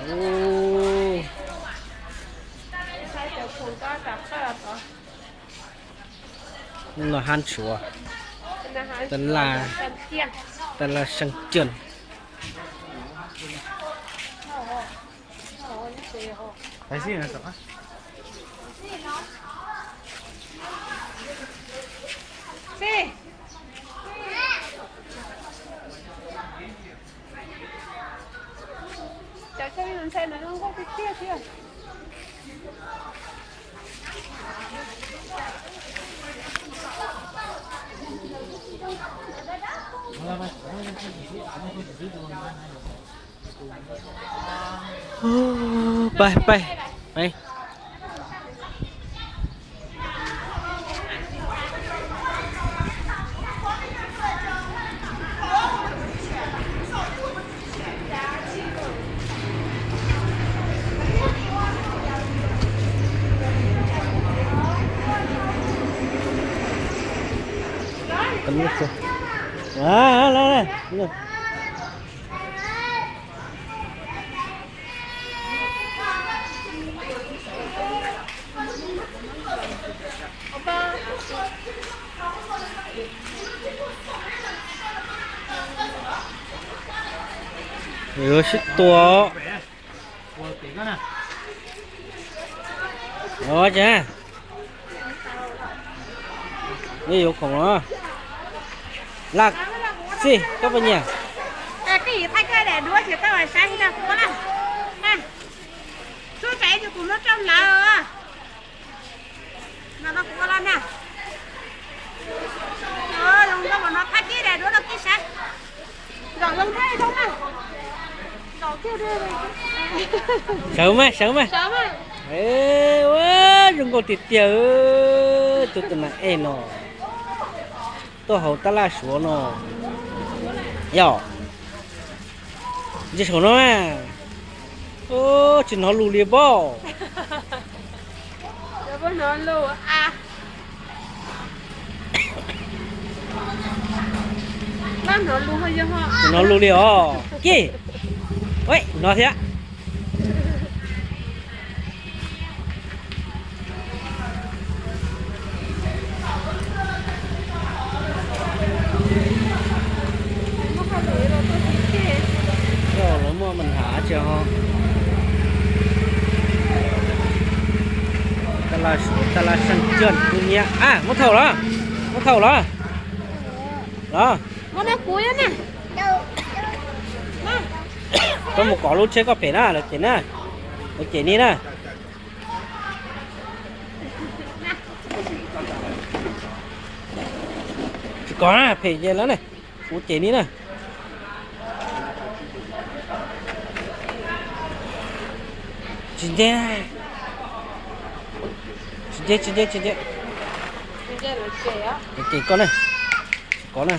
Ub, no hab tshuav, taj laj seej coj. Cov ntshai no zoo nkauj tiag tiag thiab. Pais, pais, pais. Yuav sib tua. Ua cas yuav khoom los? Laj Xij, koj puas nyiam? Tub tsev ces kuv muab rau lawv. No no kuv ua los na. Zoo nkauj mas no thab kib daim duab rau kib saib. Zaum zoo thiab zoo na. Sawv mas, sawv mas. Ua zoo nkauj tiag tiag. Tus tus nas ej no tuaj haus tab laj suav no. Yog, ntsia saum no, tsis hnov lus li pob. Tsis hnov lus li os. Kij, hnov thiab. Lawv muaj mas hav tsis ho. Taj laj seej coj kuv nyiam. Muab thauj los? Muab thauj los? Los, koj mus kov lub tsheb koj pem na, lawv cem na. Lawv cem ni na. Tsis kov na, phem ces lawv ne. Kuv cem ni na. Tsis nce, tsis nce, tsis nce, tsis nce. Lawv cem koj na. Tsis kov na.